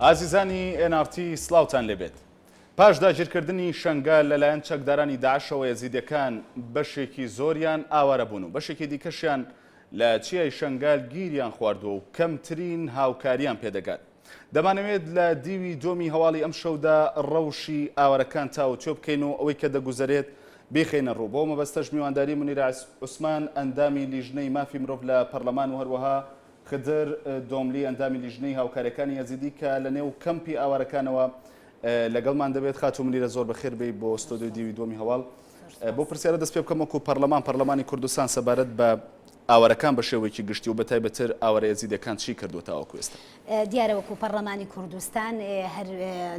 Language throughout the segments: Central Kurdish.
ئازیزانی NRT سڵاوتان لێبێت. پاش داگیرکردنی شەنگال لەلایەن چەکدارانی داعشەوە ئێزیدیەکان بەشێکی زۆریان ئاوارە بوون و بەشێکی دیکەشیان لە چیای شەنگال گیریان خواردووە و کەمترین هاوکاریان پێدەگات. دەمانەوێت لە دیوی دووەمی هەواڵی ئەمشەودا ڕەوشی ئاوارەکان تاوتوێ بکەین و ئەوەی کە دەگوزەرێت بیخەینە ڕوو. بۆ مەبەستەش میوانداری مونیرە عوسمان ئەندامی لیژنەی مافی مرۆڤ لە پەرلەمان و هەروەها خدر دۆملی ئەندامی لیژنەی هاوکاریەکانی یەزیدی کە لە نێو کەمپی ئاوارەکانەوە لەگەڵمان دەبێت. خاتوو منیرە زۆر بەخێر بێی بۆ ستۆدیۆی دیوی دووەمی هەواڵ. بۆ پرسیارە دەست پێ بکەم وەکو پەرلەمان پەرلەمانی کوردستان سەبارەت بە ئاوارەکان بە شێوەیەکی گشتی و بەتایبەتر ئاوارە ئێزیدیەکان چی کردووە تاوەکو ئێستا؟ دیارە وەکو پەڕلەمانی کوردستان هەر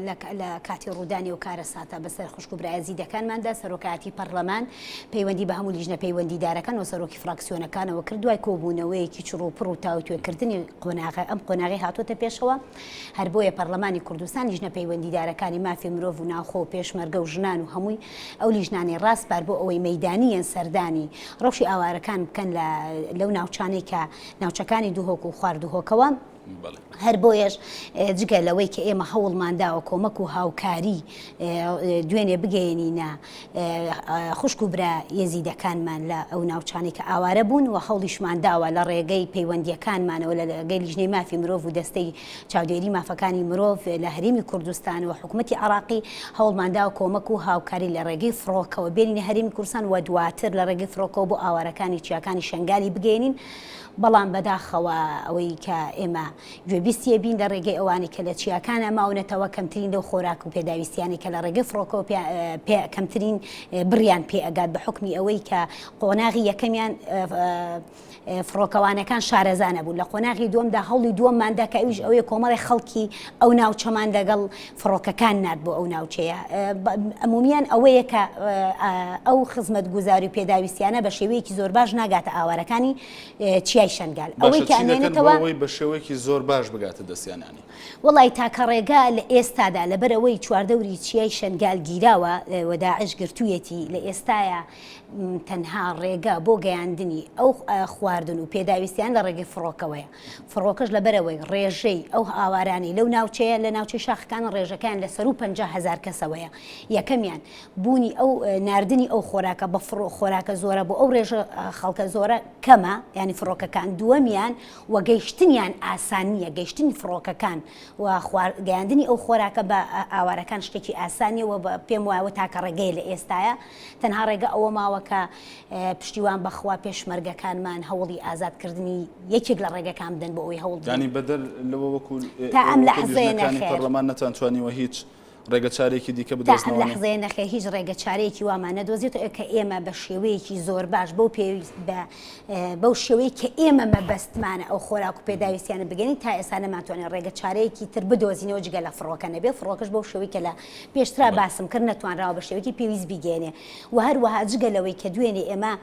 لە کاتی ڕوودانی ئەو کارەساتە بەسەر خوشک و برا ئێزیدەکانماندا سەرۆکایەتی پەڕلەمان پەیوەندی بە هەموو لیژنە پەیوەندیدارەکان و سەرۆکی فراکسیۆنەکانەوە کرد دوای کۆبوونەوەیەکی چڕ و پڕ و تاوتوێکردنی قۆناغە ئەم قۆناغی هاتۆتە پێشەوە هەر بۆیە پەڕلەمانی کوردستان لیژنە پەیوەندیدارەکانی مافی مرۆڤ و ناوخۆ و پێشمەرگە و ژنان و هەمووی ئەو لیژنانەی ڕاسپارد بۆ ئەوەی مەیدانییەن سەردانی ڕەوشی ئاوارەکان بکەن لە لەو ناوچانەی کە ناوچەکانی دهۆک و خوار دهۆکەوە. هەر بۆیەش جگە لەوەی کە ئێمە هەوڵمان داوە کۆمەک و هاوکاری دوێنێ بگەیەنینە خوشک و برا یەزیدەکانمان لە ئەو ناوچانەی کە ئاوارە بوون و هەوڵیشمان داوە لە ڕێگەی پەیوەندییەکانمانەوە لە ڕێگەی لیژنەی مافی مرۆڤ و دەستەی چاودێری مافەکانی مرۆڤ لە هەرێمی کوردستان و حکومەتی عێراقی هەوڵمان داوە کۆمەک و هاوکاری لە ڕێگەی فڕۆکەوە بێنینە هەرێمی کوردستان و دواتر لە ڕێگەی فڕۆکەوە بۆ ئاوارەکانی چیاکانی شەنگالی بگەیەنین، بەڵام بەداخەوە ئەوەی کە ئێمە گوێبیستی ئەبین لە ڕێگەی ئەوانەی کە لە چیاکانا ماونەتەوە کەمترین لەو خۆراک و پێداویستیانەی کە لە ڕێگەی فڕۆکەوە پێ کەمترین بڕیان پێ ئەگات بە حوکمی ئەوەی کە قۆناغی یەکەمیان فڕۆکەوانەکان شارەزا نەبوون لە قۆناغی دووەمدا هەوڵی دووەممان دا کە ئەویش ئەوەیە کۆمەڵی خەڵکی ئەو ناوچەمان لەگەڵ فڕۆکەکان نارد بۆ ئەو ناوچەیە ئەمومیان ئەوەیە کە ئەو خزمەتگوزاری و پێداویستیانە بە شێوەیەکی زۆر باش ناگاتە ئاوارەکانی چیای شەنگال ئەوەی کە ئەمێنێتەوە بە شێوەیەکی زۆر باش بگاتە دەستیانانی وەڵی تاکە ڕێگا لە ئێستادا لەبەرئەوەی چواردەوری چیای شەنگال گیراوە و داعش گرتوویەتی لە ئێستایا تەنها ڕێگە بۆ گەیاندنی ئەو خواردن و پێداویستیان لە ڕێگەی فڕۆکەوەیە فڕۆکەش لەبەرئەوەی ڕێژەی ئەو ئاوارانەی لەو ناوچەیە لە ناوچەی شاخەکان ڕێژەکەیان لە سەروو 50 هەزار کەسەوەیە یەکەمیان بوونی ئەو ناردنی ئەو خۆراکە بە فڕۆ خۆراکە زۆرە بۆ ئەو ڕێژە خەڵکە زۆرە کەمە ینی فڕۆکەکان دووەمیان و گەیشتنیان ئاسان نییە گەیشتنی فڕۆکەکان و گەیاندنی ئەو خۆراکە بە ئاوارەکان شتێکی ئاسان نییە و پێم وایە تاکە ڕێگەیە لە ئێستایا تەنها ڕێگە ئەوە ماوە کە پشتیوان بەخوا پێشمەرگەکانمان هەوڵی ئازادکردنی یەکێک لە ڕێگەکان بدەن بۆ ئەوەی هەوڵ بدەن. یانی بەدەر لەوە وەکو تا ئەم لەحزەیە لیژنەکانی نەخێر. پەڕلەمان نەتانتوانیوە هیچ ڕێگە چارەیەکی دیکە تا ئەم بدۆزنەوە؟ لەحزەیە نەخێر هیچ ڕێگە چارەیەکی وامان نەدۆزیەتەوە کە ئێمە بە شێوەیەکی زۆر باش بەو پێویست بە بەو شێوەی کە ئێمە مەبەستمانە ئەو خۆراک و پێداویستیانە بگەین تا ئێستا نەمانتوانی ڕێگە چارەیەکی تر بدۆزینەوە جگە لە فڕۆکە نەبێ فڕۆکەش بەو شێوەی کە لە پێشترا باسم کرد نەتوانراوە بە شێوەیەکی پێویست بیگەیەنێ و هەروەها جگە لەوەی کە دوێنێ ئێمە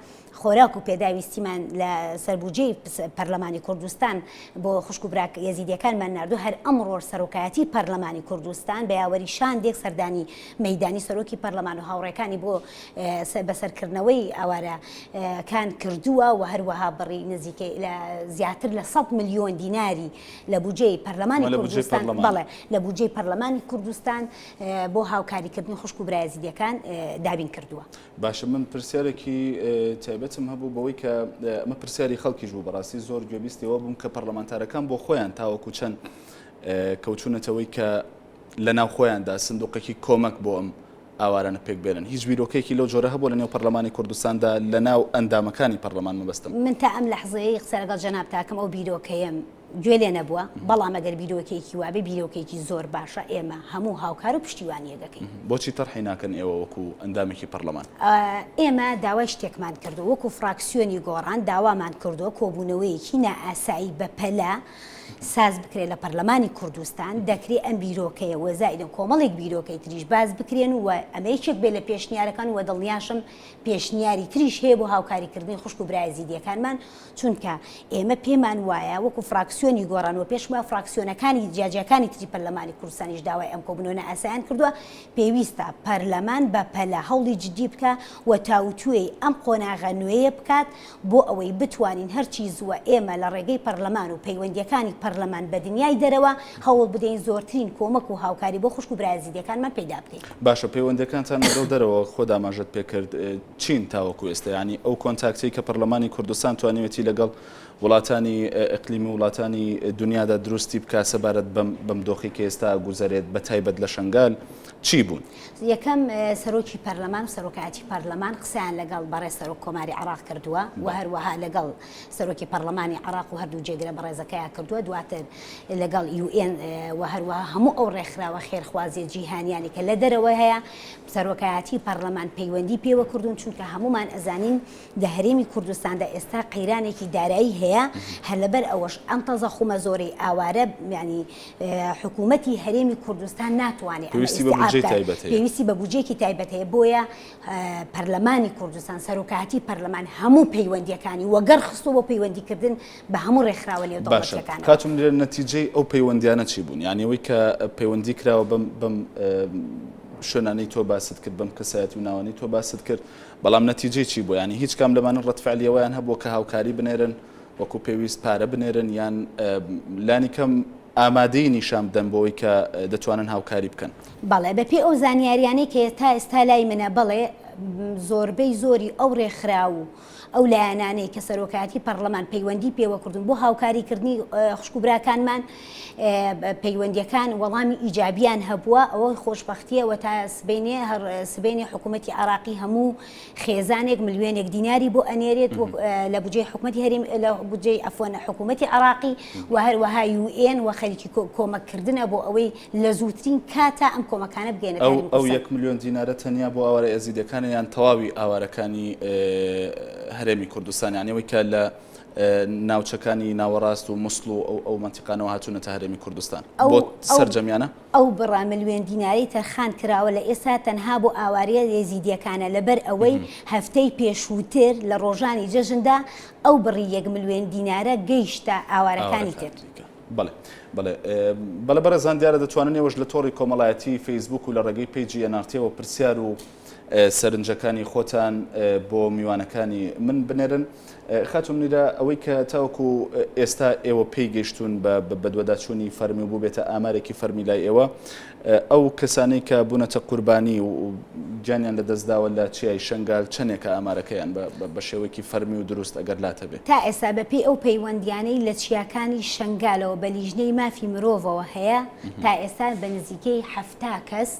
خۆراک و پێداویستیمان لە سەربوجەی پەرلەمانی کوردستان بۆ خوشک و برا یەزیدیەکانمان ناردو هەر ئەمڕۆ سەرۆکایەتی پەرلەمانی کوردستان بە یاوەری شاندێک سەردانی مەیدانی سەرۆکی پەرلەمان و هاوڕێکانی بۆ بەسەرکردنەوەی ئاوارەکان کردووە و هەروەها بڕی نزیکەی لە زیاتر لە 100 ملیۆن دیناری لە بودجەی پەرلەمانی کوردستان بەڵێ لە بودجەی پەرلەمانی کوردستان بۆ هاوکاریکردنی خوشک و برا یەزیدیەکان دابین کردووە. باشە من پرسیارێکی تایبەتم هەبوو بەوەی کە ئەمە پرسیاری خەڵکیش بوو بەڕاستی زۆر گوێبیستی ئەوە بووم کە پەرلەمانتارەکان بۆ خۆیان تاوەکو چەند کەوتوونەتەوەی کە لە ناو خۆیاندا سندوقێکی کۆمەک بۆ ئەم ئاوارانە پێک بێنن هیچ بیرۆکەیەکی لەو جۆرە هەبوو لە نێو پەرلەمانی کوردستاندا لە ناو ئەندامەکانی پەرلەمان مەبەستم؟ من تا ئەم لەحزەیەی قسە لەگەڵ جەنابتا ئەکەم ئەو بیرۆکەیەم گوێ لێ نەبووە، بەڵام ئەگەر بیرۆکەیەکی وابێ بیرۆکەیەکی زۆر باشە ئێمە هەموو هاوکار و پشتیوانییەک ئەکەین. بۆچی تەرحی ناکەن ئێوە وەکو ئەندامێکی پەرلەمان؟ ئێمە داوای شتێکمان کردووە وەکو فراکسیۆنی گۆڕان داوامان کردووە کۆبوونەوەیەکی نائاسایی بەپەلە ساز بکرێت لە پەرلەمانی کوردستان، دەکرێ ئەم بیرۆکەیە و زائیدەن کۆمەڵێک بیرۆکەی تریش باس بکرێن و ئەمە یەکێک بێت لە پێشنیارەکان و دڵنیاشم پێشنیاری تریش هەیە بۆ هاوکاریکردنی خوشک و برا ئێزیدییەکانمان چونکە ئێمە پێمان وایە وەکو فراکسیۆنی گۆڕان و پێشم وایە فراکسیۆنەکانی جیاجیاکانی تری پەرلەمانی کوردستانیش داوای ئەم کۆبوونەوە نائاسایان کردووە، پێویستە پەرلەمان بە پەلە هەوڵی جدی بکا و تاوتوێی ئەم قۆناغە نوێیە بکات بۆ ئەوەی بتوانین هەرچی زووە ئێمە لە ڕێگەی پەرلەمان و پەیوەندییەکانی. پەرلەمان بە دنیای دەرەوە هەوڵ بدەین زۆرترین کۆمەک و هاوکاری بۆ خوشک و برا ئێزیدیەکانمان پەیدا بکەین. باشە پەیوەندیەکانتان لەگەڵ دەرەوە خۆت ئاماژەت پێکرد چین تاوەکو ئێستا؟ یانی ئەو contact ەی کە پەرلەمانی کوردستان توانیوێتی لەگەڵ وڵاتانی ئیقلیمی و وڵاتانی دنیادا دروستی بکات سەبارەت بەم بەم دۆخی کە ئێستا ئەگوزەرێت بە تایبەت لە شەنگال چی بوون؟ یەکەم سەرۆکی پەرلەمان و سەرۆکایەتی پەرلەمان قسەیان لەگەڵ بەڕێز سەرۆک کۆماری عێراق کردووە و هەروەها لەگەڵ سەرۆکی پەرلەمانی عێراق و هەردوو جێگرە بەڕێزەکەیا کردووە دواتر لەگەڵ UN و هەروەها هەموو ئەو ڕێکخراوە خێرخوازیە جیهانیانی کە لە دەرەوە هەیە سەرۆکایەتی پەرلەمان پەیوەندی پێوە کردوون چونکە هەموومان ئەزانین لە هەرێمی کوردستاندا ئێستا قەیرانێکی دارایی هەیە، هەر لەبەر ئەوەش ئەم تەزەخومە زۆرەی ئاوارە یانی حکوومەتی هەرێمی کوردستان ناتوانێت ئەمە پێویستی بە ئیستیعاب بودجەی بکات، تایبەت هەیە. پێویستی بە بودجەیەکی تایبەت هەیە، بۆیە پەرلەمانی کوردستان، سەرۆکایەتی پەرلەمان هەموو پەیوەندییەکانی وەگەڕ خستووە بۆ پەیوەندیکردن بە هەموو ڕێکخراوە باشە نێودەوڵەتییەکانەوە. خاتوو منیرە نەتیجەی ئەو پەیوەندییانە چی بوون؟ یانی ئەوەی کە پەیوەندی کراوە بەم بەم شوێنانەی تۆ باست کرد، بەم کەسایەتی و ناوانەی تۆ باست کرد، بەڵام نەتیجەی چی بووە؟ یانی هیچ کام لەمانە ڕەد فعلی ئەوەیان هەبووە کە هاوکاری بنێرن، وەکو پێویست پارە بنێرن یان لانی کەم ئامادەیی نیشان بدەن بۆ ئەوەی کە دەتوانن هاوکاری بکەن؟ بەڵێ، بەپێی ئەو زانیاریانەی کە تا ئێستا لای منە، بەڵێ زۆربەی زۆری ئەو ڕێکخراو و ئەو لایەنانەی کە سەرۆکایەتی پەڕلەمان پەیوەندی پێوە کردوون بۆ هاوکاریکردنی خوشک و براکانمان، پەیوەندیەکان وەڵامی ئیجابیان هەبووە، ئەوە خۆشبەختیە و تا سبەینێ هەر سبەینێ حکوومەتی عێراقی هەموو خێزانێک ملیۆنێک دیناری بۆ ئەنێرێت لە بودجەی حکوومەتی هەرێم لە بودجەی عەفوەن حکوومەتی عێراقی و هەروەها UN و خەریکی کۆمەککردنە بۆ ئەوەی لە زووترین کاتا ئەم کۆمەکانە بگەینە ئەو هەرێمی ئەو کوردستان. یەک ملیۆن دینارە تەنیا بۆ ئاوارە ئێزیدیەکانە یان تەواوی ئاوارەکانی هەرێمی کوردستان یانی ئەوەی کە لە ناوچەکانی ناوەڕاست و موسڵ و ئەو ئەو مەنتیقانەوە هاتوونەتە هەرێمی کوردستان ئەو بۆ ئەو سەرجەمیانە؟ ئەو بڕە ملوێن دینارەی تەرخان کراوە لە ئێستا تەنها بۆ ئاوارە ئێزیدیەکانە لەبەر ئەوەی هەفتەی پێشووتر لە ڕۆژانی جەژندا ئەو بڕی یەک ملوێن دینارە گەیشتە ئاوارەکانی ئاوارەکانی تر. دیکە. بەڵێ بەڵێ بەڵێ بەڕێزان دیارە دەتوانن ئێوەش لە تۆڕی کۆمەڵایەتی فەیسبوک و لە ڕێگەی page ی NRT ەوە پرسیار و سەرنجەکانی خۆتان بۆ میوانەکانی من بنێرن. خاتوو منیرە ئەوەی کە تاوەکو ئێستا ئێوە پێی گەیشتوون بە بەدواداچوونی فەرمی و بووبێتە ئامارێکی فەرمی لای ئێوە، ئەو کەسانەی کە بوونەتە قوربانی و گیانیان لەدەستداوە لە چیای شەنگال چەندێکە ئامارەکەیان بە شێوەیەکی فەرمی و دروست ئەگەر لات هەبێ؟ تا ئێستا بەپێی ئەو پەیوەندیانەی لە چیاکانی شەنگالەوە بە لیژنەی مافی مرۆڤەوە هەیە تا ئێستا بە نزیکەی 70 کەس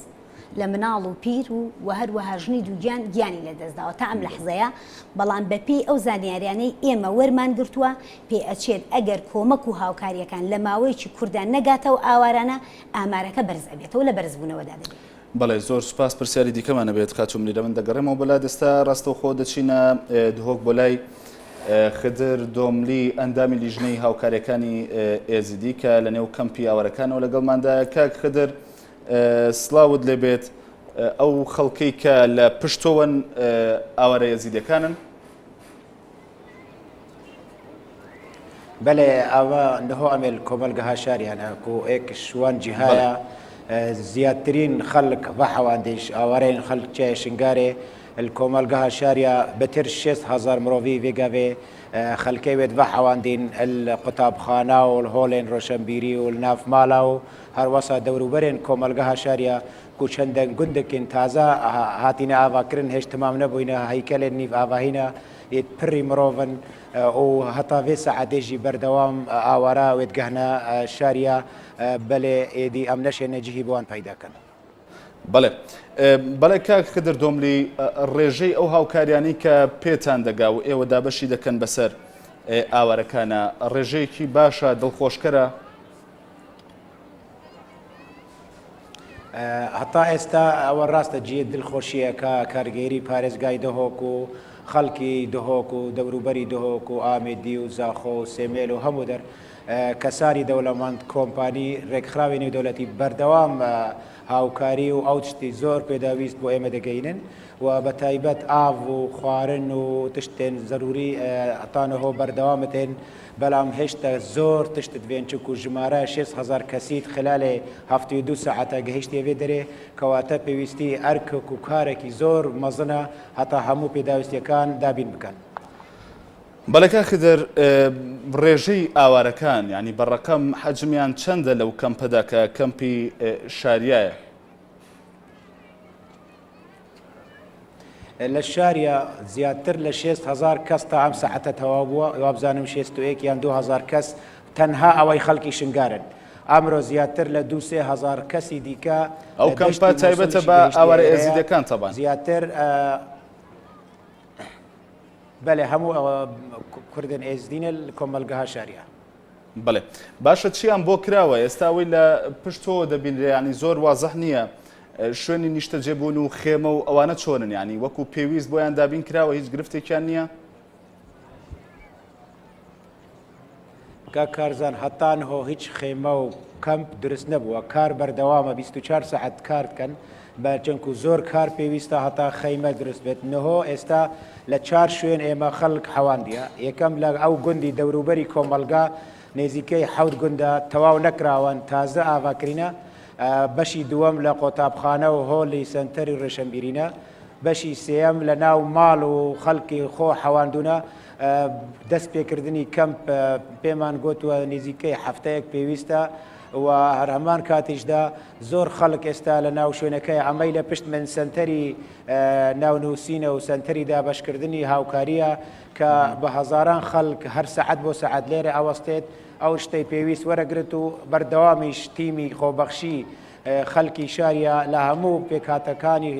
لە مناڵ و پیر و و هەروەها ژنی دووگیان گیانی لەدەستداوە تا ئەم لەحزەیە، بەڵام بەپێی ئەو زانیاریانەی ئێمە وەرمان گرتووە پێئەچێت ئەگەر کۆمەک و هاوکارییەکان لە ماوەیەکی کورتدا نەگاتەوە ئاوارانە ئامارەکە بەرز ئەبێتەوە لە بەرزبوونەوەدا دەبێت. بەڵێ زۆر سوپاس پرسیاری دیکەمان هەبێت خاتوو منیرە من دەگەڕێمەوە بۆ لات ئێستا ڕاستەوخۆ دەچینە دهۆک بۆ لای خدر دۆملی ئەندامی لیژنەی هاوکاریەکانی ئێزیدی کە لە نێو کەمپی ئاوارەکانەوە لەگەڵماندایە کاک خدر سڵاوت لێبێت ئەو خەڵکەی کە لە پشتۆوەن ئاوارە ئێزیدیەکانن؟ بەلێ ئاڤا نهۆ ئەمێل کۆمەلگەها شاریانە کو ئێک شوان جیهایە زیاترین خەلک ڤەحەواندیش ئاوارەین خەلک چیای شنگارێ الکۆمەلگەها شاریا بتر شێست هەزار مرۆڤی ڤێگاڤێ خەلکێ وێت ڤەحەواندین ال قوتابخانا و هۆلێن رۆشەنبیری و ناف مالا و هەروەسا دەوروبەرێن کۆمەلگەها شاریا کو چەندەن گوندکین تازە هاتینە ئاڤاکرن هێش تمام نەبوینە هەیکەلێن نیڤ ئاڤاهینە یێت پری مرۆڤن و هەتا ڤێ ساعەتێ ژی بەردەوام ئاوارە وێت گەهنە شاریا بەلێ ئێدی ئەم نەشێنە جهی بۆ وان پەیدا کەن. بەڵێ بەڵێ کاک خدر دۆملی ڕێژەی ئەو هاوکاریانەی کە پێتان دەگا و ئێوە دابەشی دەکەن بەسەر ئاوارەکانە ڕێژەیەکی باشە دڵخۆشکەرە؟ هەتا ئێستا ئەوە ڕاستە جێ دلخۆشیە کە کارگێری پارێزگای دهۆک و خەڵکی دهۆک و دەوروبەری دهۆک و ئامێدی و زاخۆ و سێمێل و هەموو دەر کەسانی دەوڵەمەند کۆمپانی رێکخراوی نێودەولەتی بەردەوام هاوکاری و ئەو تشتی زۆر پێداویست بۆ ئێمە دەگەینن و بە تایبەت ئاڤ و خوارن و تشتێن زەروری ئەتانەهۆ بەردەوامتێن بەلام هێشتا زۆر تشتت ڤێن چونکو ژمارە شێست هەزار کەسیت خلالێ 72 ساعەتە گەهیشتیە ڤێ دەرێ کەواتە پێویستی ئەرکک و کارێکی زۆر مەزنە هەتا هەموو پێداویستیەکان دابین بکەن. بەڵێ کاک خدر ڕێژەی ئاوارەکان یانی بە ڕەقەم حەجمیان چەندە لەو کەمپەدا کە کەمپی شاریایە؟ لە شاریا زیاتر لە شێست هەزار کەس تا ئەم سەعەتە تەواو بووە وابزانم 61 یان 2000 کەس تەنها ئەوەی خەڵکی شنگارن ئەمرۆ زیاتر لە دوو سێ هەزار کەسی دیکە ئەو لە کەمپە دەشتی تایبەتە موسڵیش بە گەیشتیە ئاوارە ئێرەیە ئێزیدەکان تەبان. زیاتر بەلێ هەموو ئەوە کوردن ئێزدینە کۆمەلگەها شاریا. بەڵێ باشە چیان بۆ کراوە ئێستا ئەوەی لە پشت تۆوە دەبینرێ یانی زۆر وازح نییە شوێنی نیشتەجێبوون و خێمە و ئەوانە چۆنن یانی وەکو پێویست بۆیان دابین کراوە هیچ گرفتێکیان نییە؟ کاک کارزان هەتا نهۆ هیچ خێمە و کەمپ دروست نەبووە کار بەردەوامە 24 سەعات کار دکەن بە چونکو زۆر کار پێویستە هەتا خەیمە دروست بێت نهۆ ئێستا لە چار شوێن ئێمە خەڵک حەواندیە یەکەم لە ئەو گوندی دەوروبەری کۆمەڵگا نێزیکەی حەوت گوندە تەواو نەکراوەن تازە ئاڤاکرینە بەشی دووەم لە قۆتابخانە و هۆڵی سەنتەری ڕێشەنبیرینە بەشی سێیەم لە ناو ماڵ و خەڵکی خۆ حەواندونە دەست پێکردنی کەمپ پێمان گۆتوە نزیکەی هەفتەیەک پێویستە و هەر هەمان کاتیشدا زۆر خەڵک ئێستا لە ناو شوێنەکەی ئەمەی لە پشت من سەنتەری ناونووسینە و سەنتەری دابەشکردنی هاوکاریە کە بە هەزاران خەڵک هەر سەعات بۆ سەعات لێرە ئەوەستێت ئەو شتەی پێویست وەرەگرت و بەردەوامیش تیمی خۆبەخشی خەڵکی شاریا لە هەموو پێکهاتەکانی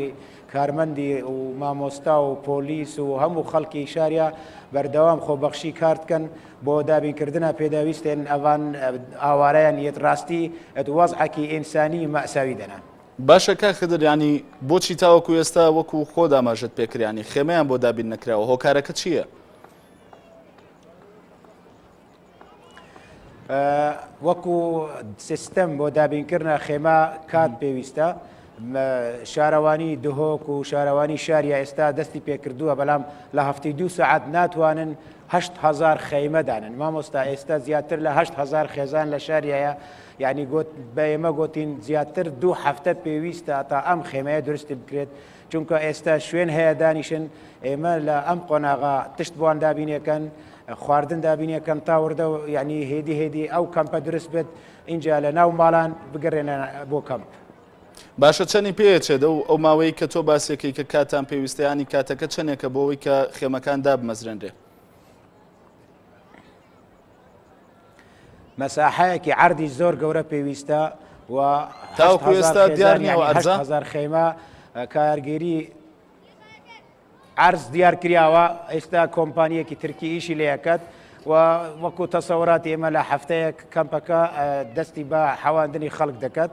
کارمەندی و مامۆستا و پۆلیس و هەموو خەڵکی شاریا بەردەوام خۆبەخشی کار دکەن بۆ دابینکردنا پێداویستێن ئەڤان ئاوارەیان یەت ڕاستی ئەت وەزعەکی ئینسانی مەئساوی دەنا. باشە کاک خدر یانی بۆچی تاوەکو ئێستا وەکو خۆت ئاماژەت پێکرد یانی خێمەیان بۆ دابین نەکراوە هۆکارەکە چییە؟ وەکو سیستەم بۆ دابینکردە خێمە کات پێویستە شارەوانی دهۆک و شارەوانی شاریا ئێستا دەستی پێکردووە بەڵام لە هەفتی دوو سەعات ناتوانن هزار خەیمە دانن مامۆستا ئێستا زیاتر لە هزار خێزان لە شاریایە یعنی گوت بە ئێمە گوتین زیاتر دوو هەفتە پێویستە تا ئەم خێمەیە درستی بکرێت چونکە ئێستا شوێن هەیە دانیشن ئێمە لە ئەم قۆناغا تشت بۆیان دابینەکەن خواردن دابینەکەن تا وردە یعنی هێدی هێدی ئەو کەمپە دروست بێت اینجا لە ناو ماڵان بگەڕێنە بۆ کەمپ. باشە چەنی پێچێت ئەو ئەو ماوەی کە تۆ باسێکەی کە کاتان پێویستە ینی کاتەکە چەندێکە بۆ ئەوەی کە خێمەکان دابمەزرێنرێ؟ مەساحەیەکی عەردی زۆر گەورە پێویستە و تاوەکو ئێستا دیار نییە ئەو عەرزە؟ هزار خێمە کارگێری عەرز دیار کراوە ئێستا کۆمپانیەکی ترکی ئیشی لەکەت و وەکو تەسەوراتی ئێمە لە هەفتەیەک کەمپەکە دەستی بە حەواندنی خەڵک دەکات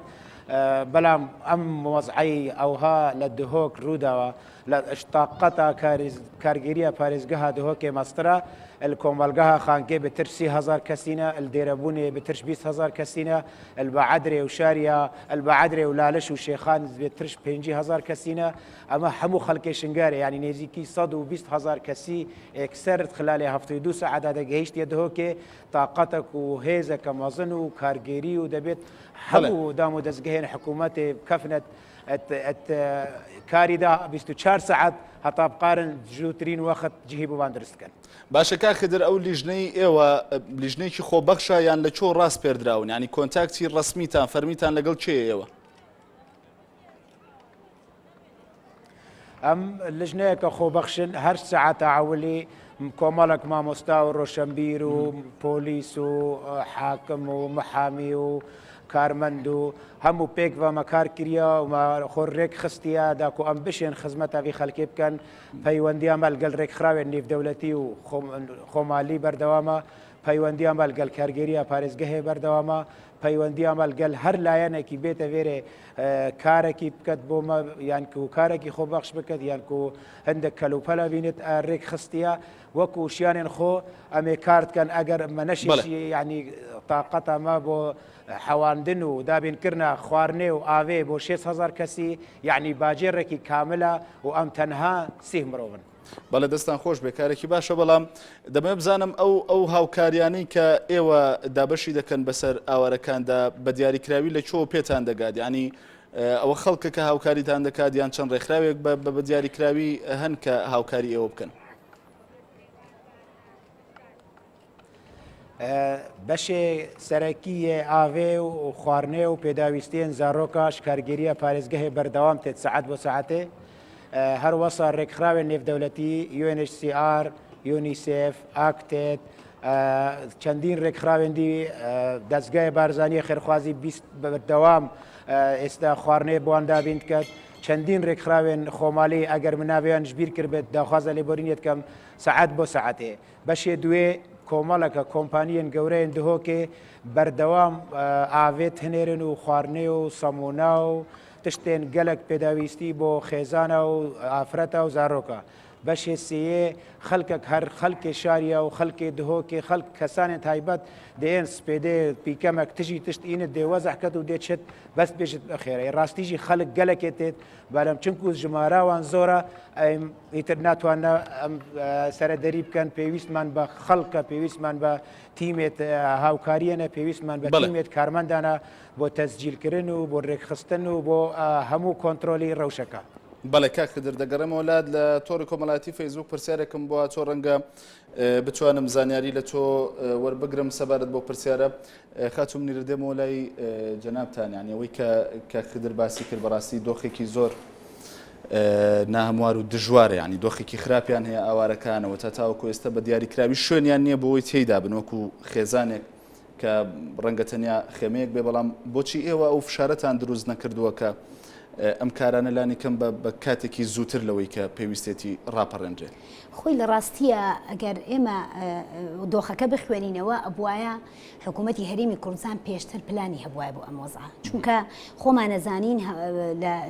بەڵام ئەم وەزعی ئەوها لە دهۆک ڕووداوە لە تاقەتا کارگێریە پارێزگەها دهۆکێ مەزترە، ال کۆمەڵگەها خانکێ بتر 30 هەزار کەسینە، ال دێرەبوونێ بترش 20 هەزار کەسینە، ال بەعەدرێ و شاریا، ال بەعەدرێ و لالش و شێخان بترش 50 هەزار کەسینە، ئەمە هەموو خەڵکێ شنگارێ یانی نێزیکی 120 هەزار کەسی ئێکسەر خلالێ 72 سەعەتا دەگەیشتیە دهۆکێ، تاقەتەک و هێزەکە مەزن و کارگێری و دەبێت هەموو دام و دەزگەهێن حکوومەتێ بکەفنە کاری دا 24 سەعات هەتا بقارن زووترین وەخت جهی بۆمان دروست بکەن. باشە کاک خدر ئەو لیژنەی ئێوە لیژنەیەکی خۆبەخشە یان لە کوێ ڕاسپێردراون یانی کۆنتاکتی ڕەسمیتان فەرمیتان لەگەڵ کێیە ئێوە؟ ئەم لژنەیەکە خۆبەخشن هەر سەعاتە عەولی کۆمەڵک مامۆستا و ڕۆشنبیر و پۆلیس و حاکم و محامی و کارمەند و هەموو پێکڤە مە کار کریە و مە خۆ رێک خستیە داکو ئەم بشێن خزمەتە ڤی خەلکێ بکەن پەیوەندیا مە لگەل رێکخراوێن نیڤدەولەتی و خۆمالی بەردەوامە پەیوەندیا مە لگەل کارگێریە پارێزگەهێ بەردەوامە پەیوەندیا مە لگەل هەر لایەنێکی بێتە ڤێرێ کارەکی بکەت بۆ مە یان کو کارەکی خۆبەخش بکەت یان کو هەندێک کەلوپەلە بینێت رێک خستیە وەکو شیانێن خۆ ئەمێ کارت کەن ئەگەر مە نەشیشی یعنی تاقەتە مە بۆ حەواندن و دابین کرنا خوارنێ و ئاوێ بۆ شێست هەزار کەسی یعنی باجێڕێکی کاملە و ئەم تەنها سیه مرۆڤن. بەڵێ دەستان خۆش بێ کارێکی باشە بەڵام دەمەوێت بزانم ئەو ئەو هاوکاریانەی کە ئێوە دابەشی دەکەن بەسەر ئاوارەکاندا بە دیاریکراوی لە کوێوە پێتان دەگات یعنی ئەوە خەڵکە کە هاوکاریتان دەکات یان چەند ڕێکخراوێک بە بە دیاریکراوی هەن کە هاوکاری ئێوە بکەن؟ بەشێ سەرەکی یێ ئاڤێ و خواردنێ و پێداویستیێن زارۆکا ژ کارگێرییا پارێزگەهێ بەردەوام تێت سەعات بۆ سەعاتێ. هەر وەسا رێکخراوێن نێڤدەولەتی، UNHCR، یونیسێف، ئاکتێد، چەندین رێکخراوێن دی، دەزگای بارزانیێ خێرخوازی 20 بەردەوام ئێستا خواردنێ بۆوان دابین دکەت. چەندین رێکخراوێن خۆمالی ئەگەر من ناڤێیان ژ بیر کربێت داخوازە لێبۆرینێ دکەم سەعات بۆ سەعاتێ. بەشێ دوێ کۆمەڵەکە کۆمپانیێن گەورەێن دهۆکێ بەردەوام ئاڤێ تهنێرن و خواردنێ و سەمونا و تشتێن گەلەک پێداویستی بۆ خێزانە و ئافرەتە و زارۆکە. بەشێ سێیێ خەلکەک هەر خەلکێ شاریە و خەلکێ دهۆکێ خەلک کەسانێن تایبەت دێن سپێدێ پیکەمەک تژی تشت ئینت دێ وەزع کەت و دێ چت بەس بێژت بەخێرە. ڕاستیژی خەلک گەلەکێ تێت بەلەم چونکو ژماراوان زۆرە ئیتر ناتوانە ئەم سەرەدەری بکەن پێویستمان بە خەڵکە پێویستمان بە تیمێت هاوکاریەنە پێویستمان بە تیمێت کارمەندانە بۆ تەسجیلکردن و بۆ رێکخستن و بۆ هەموو کۆنترۆلی ڕەوشەکە. بەڵێ کاک خدر دەگەڕێمەوە لات لە تۆڕی کۆمەڵایەتی فەیسبوک پرسیارێکم بۆ تۆ ڕەنگە بتوانم زانیاری لە تۆ وەربگرم سەبارەت بۆ پرسیارە خاتوو منیرە دێمەوە لای جەنابتان یانی ئەوەی کە کاک خدر باسی کرد بەڕاستی دۆخێکی زۆر ناهەموار و دژوارە ینی دۆخێکی خراپیان هەیە ئاوارەکانەوە تا تاوەکو ئێستا بە دیاریکراوی شوێنیان نییە بۆی تێیدا بن وەکو خێزانێک کە ڕەنگە تەنیا خێمەیەک بێ بەڵام بۆچی ئێوە ئەو فشارەتان دروست نەکردووە کە ئەم کارانە لانی کەم بە کاتێکی زووتر لەوەی کە پێویستێتی ڕاپەڕێنرێ؟ خۆی لە ڕاستییا ئەگەر ئێمە دۆخەکە بخوێنینەوە ئەبوایە حکوومەتی هەرێمی کوردستان پێشتر پلانی هەبوایە بۆ ئەم وەزعە چونکە خۆمانەزانین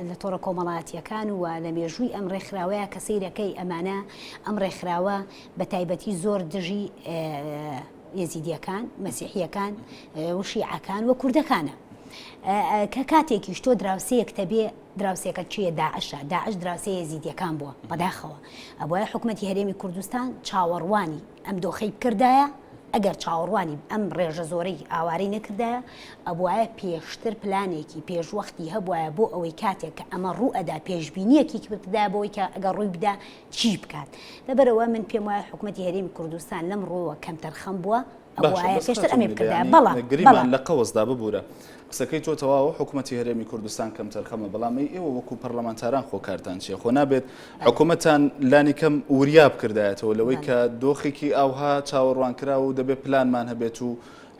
لە تۆڕە کۆمەڵاتیەکان و لە مێژووی ئەم ڕێکخراوەیە کە سەیرەکەی ئەمانە ئەم ڕێکخراوە بە تایبەتی زۆر دژی یەزیدیەکان، مەسیحیەکان و شیعەکان و کوردەکانە. کە کاتێکیش تۆ دراوسێیەکتە بێ دراوسێکە کێیە داعشە داعش دراوسێ یەزیدیەکان بووە بەداخەوە ئەبوایە حکومەتی هەرێمی کوردستان چاوەڕوانی ئەم دۆخەی بکردایە ئەگەر چاوەڕوانی ئەم ڕێژە زۆرەی ئاوارەی نەکردایە ئەبوایە پێشتر پلانێکی پێشوەختی هەبوایە بۆ ئەوەی کاتێک کە ئەمە ڕوو ئەدا پێشبینیەکی بکردایە بۆی کە ئەگەر ڕووی بدا چی بکات لەبەرئەوە من پێم وایە حکومەتی هەرێمی کوردستان لەم ڕووەوە کەمتەرخەم بووە باشە ئەبوایە بەس پێشتر خاتوو ئەمەی منیرە بکردایە یانی بەڵام گریمان بەڵام لە قەوەسدا ببورە قسەکەی تۆ تەواوە حکومەتی هەرێمی کوردستان کەمتەرخەمە بەڵام ئەی ئێوە وەکو پەرلەمانتاران خۆ کارتان چیە خۆ نابێت بەڵێ حکومەتان لانی کەم وریا بکردایەتەوە لەوەی بەڵێ کە دۆخێکی ئاوها چاوەڕوانکراوە و دەبێت پلانمان هەبێت و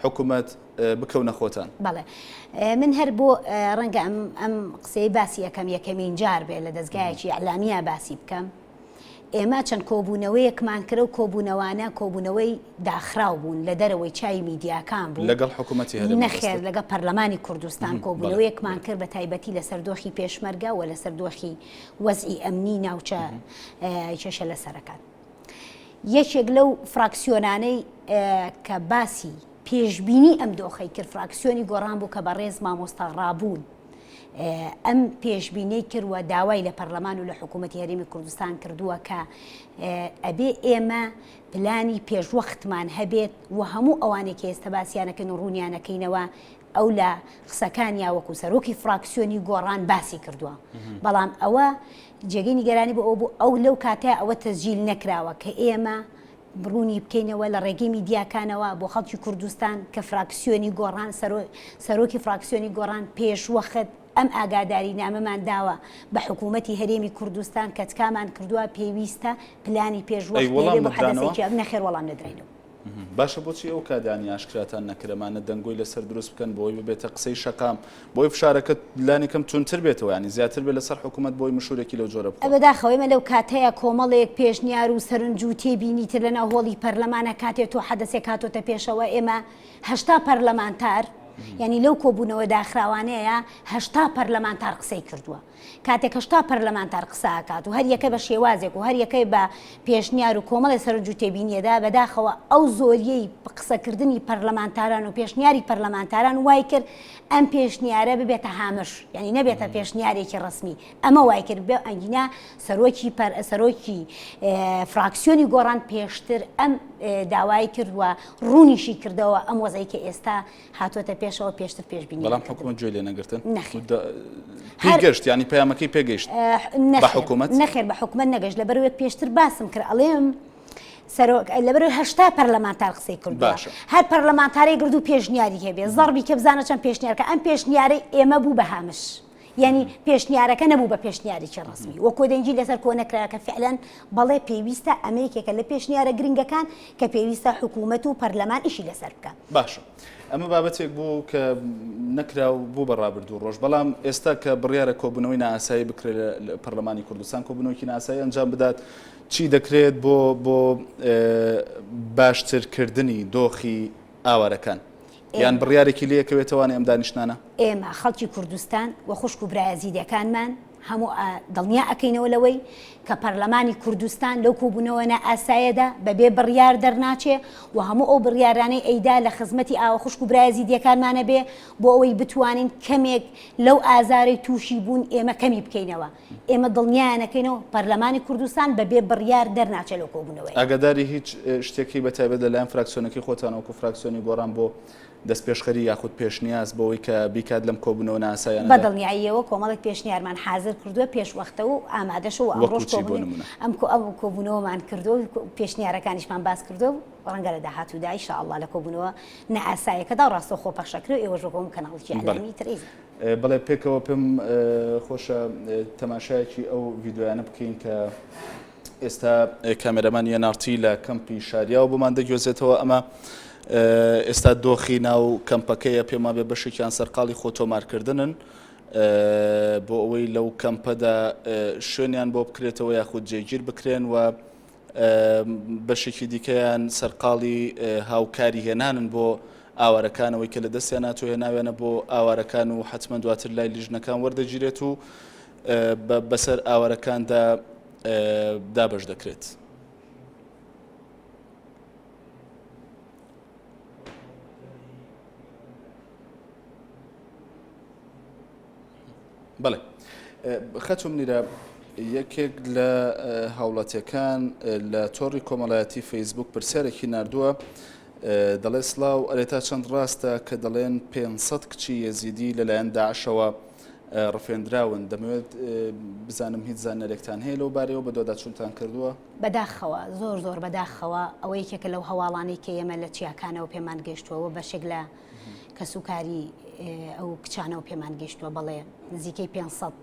حکومەت بکەونە خۆتان. بەڵێ من هەر بۆ ڕەنگە ئەم ئەم قسەی باسی ئەکەم یەکەمین جار بێ لە دەزگایەکی ئیعلامییا باسی بکەم ئێمە چەند کۆبوونەوەیەکمان کرد و کۆبوونەوانە کۆبوونەوەی داخراو بوون لە دەرەوەی چاوی میدیاکان بوو لەگەڵ حکوومەتی هەرێم نەخێر لەگەڵ پەرلەمانی کوردستان کۆبوونەوەیەکمان کرد بە تایبەتی لەسەر دۆخی پێشمەرگە و لەسەر دۆخی وەزعی ئەمنی ناوچە کێشە لەسەرەکان. یەکێک لەو فراکسیۆنانەی کە باسی پێشبینی ئەم دۆخەی کرد فراکسیۆنی گۆڕان بوو کە بەڕێز مامۆستا ڕابوون ئەم پێشبینەی کرد و داوای لە پەرلەمان و لە حکوومەتی هەرێمی کوردستان کردووە کە ئەبێ ئێمە پلانی پێشوەختمان هەبێت و هەموو ئەوانێک کە ئێستا باسیانەکەن و ڕوونیانەکەینەوە ئەو لە قسەکانیا وەکو سەرۆکی فراکسیۆنی گۆڕان باسی کردووە بەڵام ئەوە جێگەی نیگەرانی بۆ ئەو بوو ئەو لەو کاتەیە ئەوە تەسجیل نەکراوە کە ئێمە ڕوونی بکەینەوە لە ڕێگەی میدیاکانەوە بۆ خەڵکی کوردستان کە فراکسیۆنی گۆڕان سەرۆکی فراکسیۆنی گۆڕان پێشوەخت ئەم ئاگاداری نامەمان داوە بە حکوومەتی هەرێمی کوردستان کە تکامان کردووە پێویستە پلانی ئەی پێشوەخت وەڵام هەبێ بۆ نەدرانەوە؟ حەدەسێکی نەخێر وەڵام نەدراینەوە. باشە بۆچی ئەو کادانی ئاشکراتان نەکرد ئەمانە دەنگۆی لەسەر دروست بکەن بۆی ببێتە قسەی شەقام بۆی فشارەکە لانی کەم توندتر بێتەوە ینی زیاتر بێت لەسەر حکوومەت بۆی مشورێکی لەو جۆرە بخوا. بەداخەوە ئێمە لەو کاتەیا کۆمەڵێک پێشنیار و سەرنج و تێبینی تر لەناو هۆڵی پەرلەمانە کاتێ تۆ حەدەسێک هاتۆتە پێشەوە ئێمە 80 پەرلەمانتار یعنی لەو کۆبوونەوە داخراوانەیە 80 پەرلەمانتار قسەی کردووە کاتێک 80 پەرلەمانتار قسە ئەکات و هەر یەکە بە شێوازێک و هەر یەکەی بە پێشنیار و کۆمەڵێ سەرنج و تێبینیەدا، بەداخەوە ئەو زۆریەی قسەکردنی پەرلەمانتاران و پێشنیاری پەرلەمانتاران وای کرد ئەم پێشنیارە ببێتە هامش، یانی نەبێتە پێشنیارێکی ڕەسمی، ئەمە وای کرد بێ ئەگینا سەرۆکی پەر سەرۆکی فراکسیۆنی گۆڕان پێشتر ئەم داوای کرد و ڕوونیشی کردەوە ئەم وەزعەی کە ئێستا هاتۆتە پێشەوە پێشتر پێشبینی بەڵام حکومەت گوێی لێ نەگرتن؟ نەخێر. پێی گەشت یانی پەیامەکەی پێگەیشت بە حکومەت؟ نەخێر بە حکومەت نەگەشت لەبەرئەوەی پێشتر باسم کرد ئەڵێم. سەرۆک لەبەرئەوەی 80 پەرلەمانتار قسەی کردووە باشە. هەر پەرلەمانتارێک گرد و پێشنیاری هەبێ زەڕبی کە بزانە چەند پێشنیار کە ئەم پێشنیارەی ئێمە بوو بە هامش یعنی پێشنیارەکە نەبوو بە پێشنیارێکی ڕەسمی وە کۆدەنگی لەسەر کۆ نەکرا کە فعلەن بەڵێ پێویستە ئەمە یەکێکە لە پێشنیارە گرنگەکان کە پێویستە حکوومەت و پەرلەمان ئیشی لەسەر بکە. باشە ئەمە بابەتێک بوو کە نەکرا و بوو بە ڕابردوو ڕۆژ بەڵام ئێستا کە بڕیارە کۆبوونەوەی نائاسایی بکرێت لە پەرلەمانی کوردستان کۆبوونەوەکی نائاسایی ئەنجام بدات چی دەکرێت بۆ بۆ باشترکردنی دۆخی ئاوارەکان؟ یان بڕیارێکی لێ ئەکەوێتەوانێ ئەم دانیشتنانە؟ ئێمە خەڵکی کوردستان و خوشک و برا ئێزیدیەکانمان هەموو دڵنیا ئەکەینەوە لەوەی کە پەرلەمانی کوردستان لەو کۆبوونەوە نائاسایەدا بەبێ بڕیار دەرناچێ و هەموو ئەو بڕیارانەی ئەیدا لە خزمەتی ئاوە خوشک و برا ئێزیدیەکانمانە بێ بۆ ئەوەی بتوانین کەمێک لەو ئازارەی تووشی بوون ئێمە کەمی بکەینەوە. ئێمە دڵنیایان ئەکەینەوە پەرلەمانی کوردستان بە بێ بڕیار دەرناچێت لەو کۆبوونەوەیە. ئاگاداری هیچ شتێکی بە تایبەت لەلایەن فراکسیۆنەکەی خۆتان وەکو فراکسیۆنی گۆڕان بۆ دەستپێشخەری یاخود پێشنیاز بۆ ئەوەی کە بیکات لەم کۆبوونەوە نائاساییانەدا؟ بە دڵنیاییەوە کۆمەڵێک پێشنیارمان حازر کردووە پێش وەختە و ئامادەشە و وەکو ئەمڕۆش چی بۆ نموونە؟ ئەم کۆبوونەوەمان کردووە و پێشنیارەکانیشمان باس کردووە و ڕەنگە لە داهاتوودا ئیشاڵڵا لە کۆبوونەوە نائاساییەکەدا ڕاستەوخۆ پەخش ئەکرێ و ئێوەش وەکو هەموو کەناڵێکی ئیعلامیی تر ئەیزانن. بەڵێ پێکەوە پێم خۆشە تەماشایەکی ئەو ڤیدیۆیانە بکەین کە ئێستا کامێرەمان NRT لە کەمپی شاریاوە بۆمان دەگوێزێتەوە ئەمە ئێستا دۆخی ناو کەمپەکەیە پێم وابێ بەشێکیان سەرقاڵی خۆ تۆمارکردنن بۆ ئەوەی لەو کەمپەدا شوێنیان بۆ بکرێتەوە یاخود جێگیر بکرێن و بەشێکی دیکەیان سەرقاڵی هاوکاری هێنانن بۆ ئاوارەکان، ئەوەی کە لە دەستیان هاتووە هێناویانە بۆ ئاوارەکان و حەتمەن دواتر لای لیژنەکان وەردەگیرێت و بەسەر ئاوارەکاندا دابەش دەکرێت. بەڵێ خەتوم نیرە یەکێک لە هاوڵاتیەکان لە تۆڕی کۆمەڵایەتی فەیسبوک پرسیارێکی نردووە دەڵێ سلااو ئەرێ تا چەند ڕاستە کە دەڵێن 500 کچی یەزیدی لەلایەن داعشەوە ڕفێندراون دەمەوێت بزانم هیچ زانیاریەکتان هەیە لەو بارەیەوە بەدواداچوونتان کردووە؟ بەداخەوە زۆر زۆر بەداخەوە ئەوە یەکێکە لەو هەواڵانەی کە ئێمە لە چیاکانەوە پێمان گەیشتووە بەشێک لە کەسوکاری ئەو کچانەوە پێمان گەیشتووە بەڵێ نزیکەی 500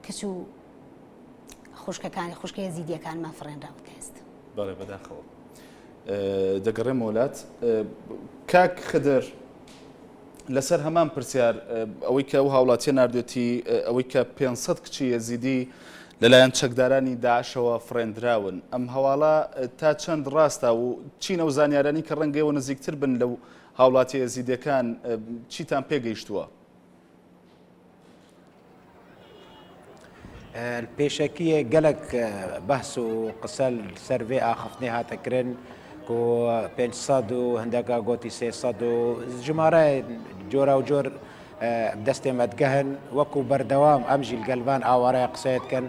کچ و خوشکەکانی خوشکە یەزیدیەکانمان فڕێنراوەتە ئێستا. بەڵێ بەداخەوە دەگەڕێمەوە لات کاک خدر لەسەر هەمان پرسیار ئەوەی کە ئەو هاوڵاتیە ناردوێتی ئەوەی کە 500 کچی یەزیدی لەلایەن چەکدارانی داعشەوە فڕێندراون ئەم هەواڵە تا چەند ڕاستە و چین ئەو زانیارانی کە ڕەنگە ئێوە نزیکتر بن لەو هاوڵاتیە یەزیدیەکان چیتان پێگەیشتووە؟ پێشەکیە گەلەک بەحس و قسە سەر ڤێ ئاخفتنێ هاتە کرن کو 500 و هەندەکا گۆتی 300 و ژمارە جۆرا و جۆر دەستێ مەدگەهن وەکو بەردەوام ئەم ژیل گەلڤان ئاوارای قسەیەت کەن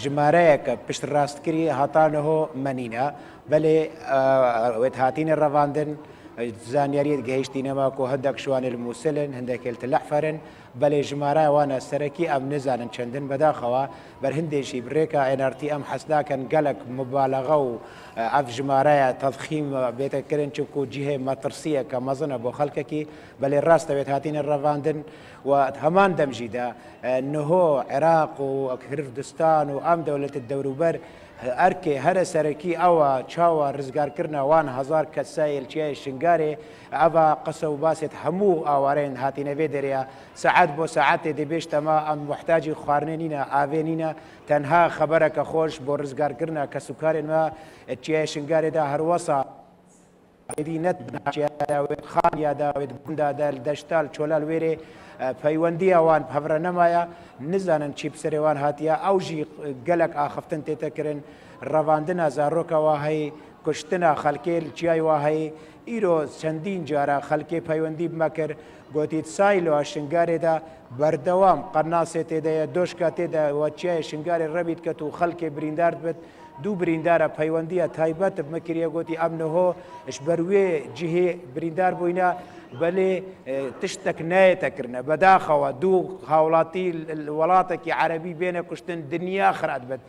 ژمارەیەکە پشت ڕاستکری هاتانەهۆ مەنینە بەلێ وێت هاتینە ڕەڤاندن زانیاریت گەهیشتینەما کو هەندەک شوانێل موسلن هەندێکێل تلەعفەرن بەلێ ژمارە وانە سەرەکی ئەم نزانن چەندن بەداخەوە بەر هندێشی برێکا NRT ئەم حەس ناکەن گەلەک موبالەغە و ئەف ژمارەیە تەزخیم بێتە کرن چونکو جیهێ مەترسیەکە مەزنە بۆ خەلکەکی بەلێ ڕاستە وێت هاتینە ڕەڤاندن و هەمان دەمژیدا نهۆ عێراق و کردستان و ئەم دەولەتە دەوروبەر ئەرکێ هەرە سەرەکی ئەوە چاوە رزگارکردنە وان هەزار کەسایل چیای شنگارێ ئەڤا قسە و باسێت هەموو ئاوارەێن هاتینە ڤێ دەرێە سەعات بۆ سەعاتێ دێ بێژتە مە ئەم موحتاجی خوارنێ نینە ئاڤێ نینە تەنها خەبەرەکە خۆش بۆ رزگارکردنە کەسوکارێن مە چیای شنگارێدا هەروەسا ئیدی نە داوێت خان یا داوێت گوندا دەل دەشتال چۆلال وێرێ پەیوەندی ئەوان هەڤرە نەمایە نزانن چی بسەرێ وان هاتیە ئەو ژی گەلەک ئاخفتن تێتە کرن ڕەڤاندنا زارۆکە وا هەی کوشتنا خەلکێ چیای وا هەی ئیرۆ چەندین جارە خەلکێ پەیوەندی بمە کرد گۆتیت سایلۆ شنگارێدا بەردەوام قەناسێ تێدەیە دۆشکا تێدە وە چیای شنگارێ ڕەبیت کەت و خەلکێ بریندارد بت دوو بریندارە پەیوەندیە تایبەت مکریە گۆتی ئەم نهۆ ژ بەر وێ جهێ بریندار بووینە بەلێ تشتەک نایەتە کرنە بەداخەوە دوو هاوڵاتی وڵاتەکی عەرەبی بێنە کوشتن دنیا خرات بێت.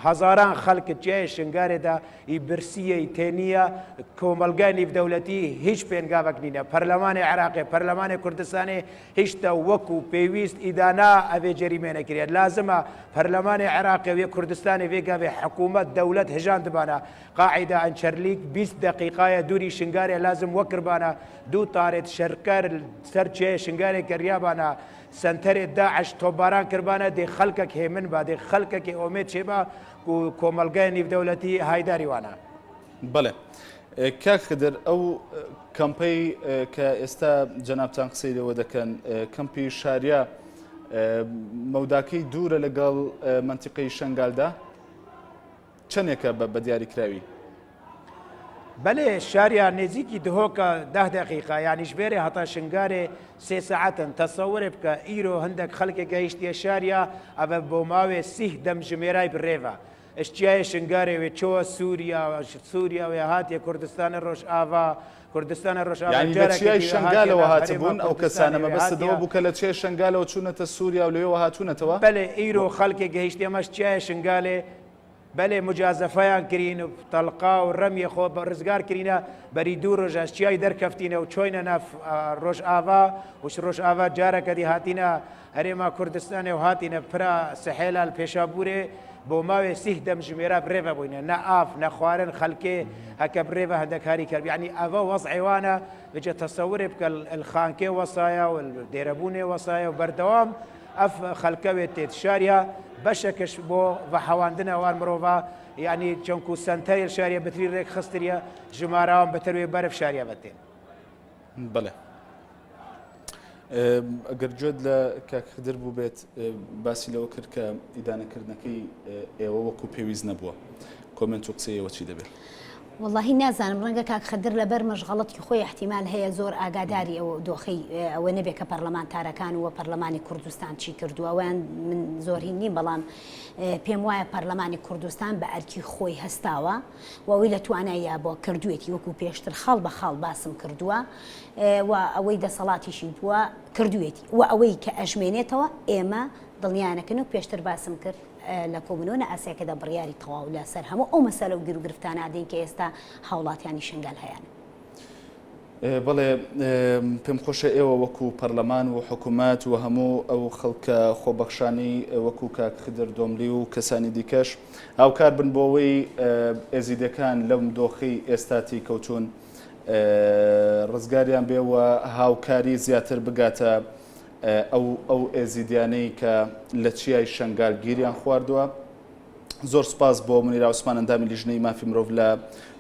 هەزاران خەلک چیای شنگارێ دا ئی برسیە ئی تێنیە کۆمەلگای نیڤدەولەتی هیچ پێنگاڤەک نینە پەرلەمانێ عراقێ پەرلەمانێ کوردستانێ هیچتە وەکو پێویست ئیدانا ئەڤێ جەریمێ نەکریە لازمە پەرلەمانێ عراقێ وێ کوردستانێ ڤێ گاڤێ حکوومەت دەولەت هژاندبانە قاعیدە ئەنچەرلیک 20 دەقیقایە دووری شنگارێ لازم وەکربانە دوو تارێت شەرکەر سەر چیای شنگارێ کەریابانە سەنتەرێ داعش تۆپباران کربانە دێ خەلکەک هێمن با دێ خەلکەکێ ئۆمێد چێ با کو کۆمەلگای نیڤدەولەتی هایداری وانە. بەڵێ کاک خدر ئەو کەمپەی کە ئێستا جەنابتان قسەی لێوە دەکەن کەمپی شاریا مەوداکەی دوورە لەگەڵ مەنتیقەی شەنگالدا؟ چەنێکە بە دیاریکراوی؟ بەلێ شاریا نێزیکی دهۆکە دە دەقیقە یانیش ڤێرێ هەتا شنگارێ سێ سەعەتن تەسەورێ بکە ئیرۆ هندەک خەلکێ گەهیشتیە شاریا ئەڤە بۆ ماوێ سیه دەمژمێرای بڕێڤە ئش چیایێ شنگارێ وێ چۆوە سوریا سوریا وێ هاتیە کوردستانە ڕۆژئاڤا کوردستانە ڕۆژئاڤا یانی لە جارەکێ چیای دی وێ هاتیە شنگالەوە ناڤ هەرێما هاتبوون ئەو کوردستانێ کەسانە وێ مەبەستت هاتیە ئەوە بوو کە لە چیای شنگالەوە چوونەتە سوریا و لەوێوە هاتوونەتەوە؟ بەلێ ئیرۆ خەلکێ گەهیشتیە مەش چیایێ شنگالێ بەلێ موجازەفەیان کرین و تەڵقا و رەمیە خۆ رزگار کرینە، بەری دوو رۆژ ئەژ چیای دەرکەفتینە و چۆینە ناف رۆژئاڤا و ش رۆژئاڤا جارەکە دی هاتینە هەرێما کوردستانێ و هاتینە پرا سحێلا ل پێشابوورێ بۆ ماوێ سیه دەمژمێرا برێڤە بووینە نە ئاف نە خوارن خەلکێ هەکە برێڤە هەندەک هاری کەر یەعنی ئەڤە وەزعێ وانە بجە تەسەورێ بکە ل خانکێ وەسایە و ل دێرەبوونێ وەسایە و بەردەوام ئەف خەلکە وێ تێت شاریا بەشەکش بۆ ڤە حەواندنە وان مرۆڤا یانی چەنکو سەنتەریل شاریە بتری رێک خستریە ژماراوان بتر وێ بەرف شاریا ڤە تێن. بەڵێ ئەگەر گوێت لە کاک خدر بووبێت باسی لەوە کرد کە ئیدانەکردنەکەی ئێوە وەکو پێویست نەبووە comment و قسەی ئێوە چی دەبێت؟ وەڵاهی نازانم ڕەنگە کاک خدر لەبەر مەشغەڵەتی خۆی ئیحتیمال هەیە زۆر ئاگاداری ئەو دۆخەی ئەوە نەبێ کە پەرلەمانتارەکان و پەرلەمانی کوردستان چی کردووە ئەویان من زۆر هین نیم بەڵام پێم وایە پەرلەمانی کوردستان بە ئەرکی خۆی هەستاوە و ئەوەی لە تواناییا بۆ کردوێتی وەکو پێشتر خاڵ بە خاڵ باسم کردووە و ئەوەی دەسەڵاتیشی بووە کردوێتی و ئەوەی کە ئەژمێنێتەوە ئێمە دڵنیانەکەن و پێشتر باسم کرد لە کۆبوونەوە نائاسایەکەدا بڕیاری تەواو لە سەر هەموو ئەو مەسەلە و گیروگرفتانە ئەدەین کە ئێستا هاوڵاتیانی شنگال هەیانە. بەڵێ پێم خۆشە ئێوە وەکو پەرلەمان و حکوومەت و هەموو ئەو خەڵکە خۆبەخشانەی وەکو کاک خدر دۆملی و کەسانی دیکەش هاوکار بن بۆ ئەوەی ئێزیدەکان لەم دۆخەی ئێستا تێیکەوتوون ڕزگاریان بێ و هاوکاری زیاتر بگاتە ئەو ئەو ئێزیدیانەی کە لە چیای شەنگال گیریان خواردووە. زۆر سوپاس بۆ منیرا عوسمان ئەندامی لیژنەی مافی مرۆڤ لە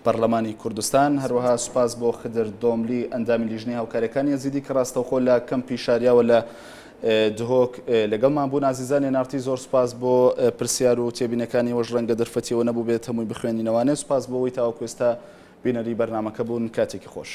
پەرلەمانی کوردستان، هەروەها سوپاس بۆ خدر دۆملی ئەندامی لیژنەی هاوکاریەکانی ئێزیدی کە ڕاستەوخۆ لە کەمپی شاریاوە لە دهۆک لەگەڵمان بوون. ئازیزان NRT زۆر سوپاس بۆ پرسیار و تێبینەکانی ئێوەش ڕەنگە دەرفەتی ئەوە نەبووبێت هەمووی بخوێنینەوانێ. سوپاس بۆ ئەوەی تاوەکو ئێستا بینەری بەرنامەکە بوون. کاتێکی خۆش.